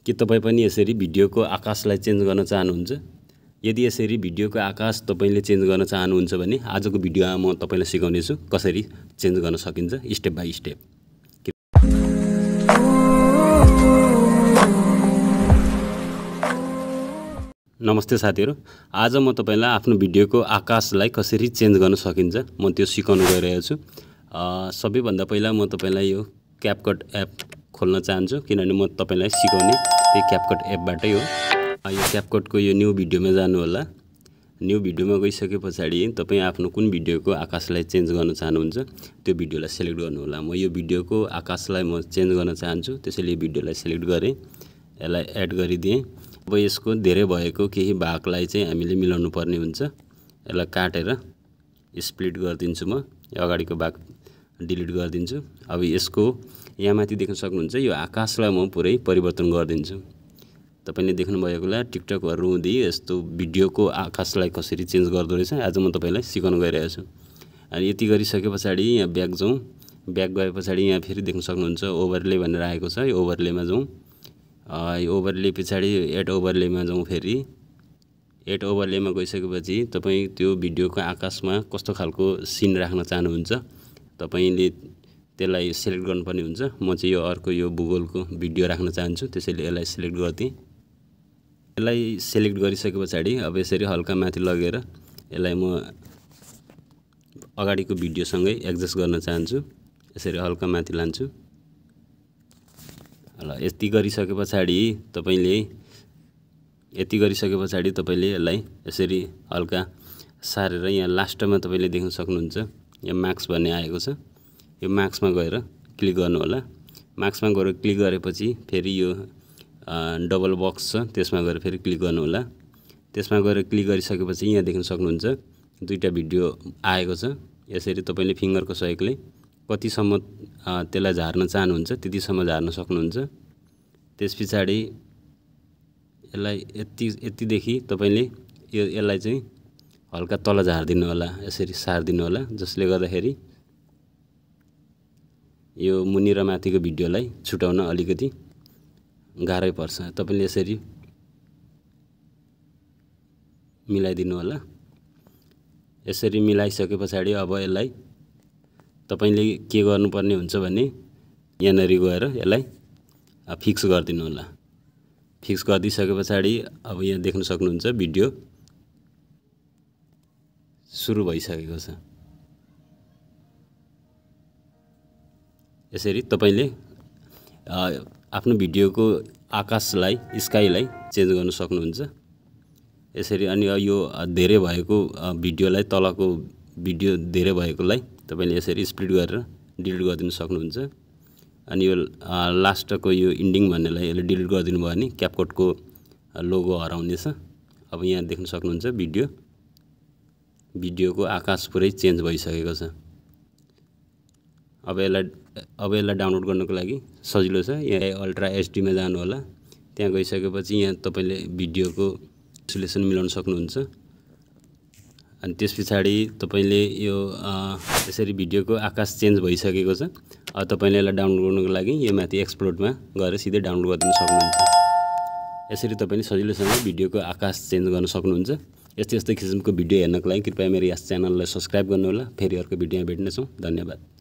के तपाई पनि यसरी भिडियोको आकाशलाई चेन्ज गर्न चाहनुहुन्छ? यदि यसरी भिडियोको आकाश तपाईले चेन्ज गर्न चाहनुहुन्छ भने आजको भिडियोमा म तपाईलाई सिकाउने छु कसरी चेन्ज गर्न सकिन्छ स्टेप बाइ स्टेप। नमस्ते साथीहरु, आज म तपाईलाई आफ्नो भिडियोको आकाशलाई कसरी चेन्ज गर्न सकिन्छ म त्यो सिकाउन गइरहेको छु। सबैभन्दा पहिला म तपाईलाई यो क्यापकट एप खोल्न चाहन्छु किनभने म तपाईलाई सिकाउने त्यही क्यापकट एपबाटै हो। यो क्यापकटको यो न्यू भिडियोमा जानु होला। न्यू भिडियोमा गइसकेपछि तपाई आफ्नो कुन भिडियोको आकाशलाई चेन्ज गर्न चाहनुहुन्छ त्यो भिडियोलाई सिलेक्ट गर्नु होला। म यो भिडियोको आकाशलाई म चेन्ज गर्न चाहन्छु, त्यसैले यो भिडियोलाई सिलेक्ट गरे, यसलाई एड गरिदिए। अब यसको धेरै भएको केही भागलाई चाहिँ हामीले मिलाउनु पर्ने हुन्छ। यसलाई काटेर स्प्लिट गर्दिन्छु म, यो अगाडिको भाग डिलिट गर्दिन्छु। अब यसको यहाँ माथि देख्न सक्नुहुन्छ यो आकाशलाई म पुरै परिवर्तन गर्दिन्छु। तपाईले देख्नु भएकोला टिकटकहरु हुँदै यस्तो भिडियोको आकाशलाई कसरी चेन्ज गर्दो रहेछ आज म तपाईलाई सिकाउन गइरहेको छु। अनि यति गरिसकेपछि यहाँ ब्याक जाउँ। ब्याक गएपछि यहाँ फेरि देख्न सक्नुहुन्छ ओभरले भनेर आएको छ। यो ओभरलेमा जाउँ। यो ओभरले पछाडी एड ओभरलेमा जाउँ। फेरि एड ओभरलेमा गइसकेपछि तपाई त्यो भिडियोको आकाशमा कस्तो खालको सिन राख्न चाहनुहुन्छ तपाईले त्यसलाई सिलेक्ट गर्नुपर्ने हुन्छ। म चाहिँ यो अर्को यो भूगोलको भिडियो राख्न चाहन्छु, त्यसैले यसलाई सिलेक्ट गर्दिए। यसलाई सिलेक्ट गरिसकेपछि अब यसरी हल्का माथि लगेर यसलाई म अगाडिको भिडियोसँगै एडजस्ट गर्न चाहन्छु। यसरी हल्का माथि लान्छु। ल यति गरिसकेपछि तपाईले यसलाई यसरी हल्का सारेर यहाँ लास्टमा तपाईले देख्न सक्नुहुन्छ यहाँ मार्क्स भन्ने आएको छ। यो मार्क्समा गएर क्लिक गर्नु होला। मार्क्समा गएर क्लिक गरेपछि फेरि यो डबल बक्स छ त्यसमा गएर फेरि क्लिक गर्नु होला। त्यसमा गएर क्लिक गरिसकेपछि यहाँ देख्न सक्नुहुन्छ दुईटा भिडियो आएको छ। यसरी तपाईले फिंगरको सहयोगले कतिसम्म त्यसलाई झार्न चाहनुहुन्छ त्यतिसम्म झार्न सक्नुहुन्छ। त्यसपछि यसलाई यतिदेखि तपाईले यसलाई चाहिँ हल्का तल झार्दिनु होला, यसरी सार्दिनु होला, जसले गर्दाखेरि यो मुनि र माथिको भिडियोलाई छुटाउन अलिकति गाह्रै पर्छ। तपाईले यसरी मिलाइदिनु होला। यसरी मिलाइसकेपछि अब यसलाई तपाईले के गर्नुपर्ने हुन्छ भने यहाँनेरि गएर यसलाई फिक्स गरिदिनु होला। फिक्स गरिदिसकेपछि अब यहाँ देख्न सक्नुहुन्छ भिडियो सुरु भइसकेको छ। यसरी तपाईले आफ्नो भिडियोको आकाशलाई स्काईलाई चेन्ज गर्न सक्नुहुन्छ। यसरी अनि यो धेरै भएको भिडियोलाई तलको भिडियो धेरै भएकोलाई तपाईले यसरी स्प्लिट गरेर डिलिट गरिदिन सक्नुहुन्छ। अनि यो लास्टको यो इन्डिङ भन्नेलाई यसले डिलिट गरिदिनु भयो भने क्यापकटको लोगो हराउनेछ। अब यहाँ देख्न सक्नुहुन्छ भिडियोको आकाश पुरै चेन्ज भइसकेको छ। अब यसलाई डाउनलोड गर्नको लागि सजिलो छ। यहाँ अल्ट्रा एचडी मा जानु होला। त्यहाँ गइसकेपछि यहाँ तपाईले भिडियोको रेजोल्युसन मिलाउन सक्नुहुन्छ। अनि त्यसपछि तपाईले यो यसरी भिडियोको आकाश चेन्ज भइसकेको छ। अब तपाईले यसलाई डाउनलोड गर्नको लागि यो माथि एक्सप्लोरमा गएर सिधै डाउनलोड गरिदिन सक्नुहुन्छ। यसरी तपाईले सजिलोसँग भिडियोको आकाश चेन्ज गर्न सक्नुहुन्छ। यस्तै किसिमको भिडियो हेर्नको लागि कृपया मेरो यस च्यानललाई सब्स्क्राइब गर्नु होला। फेरि अर्को भिडियोमा भेट्नेछौँ। धन्यवाद।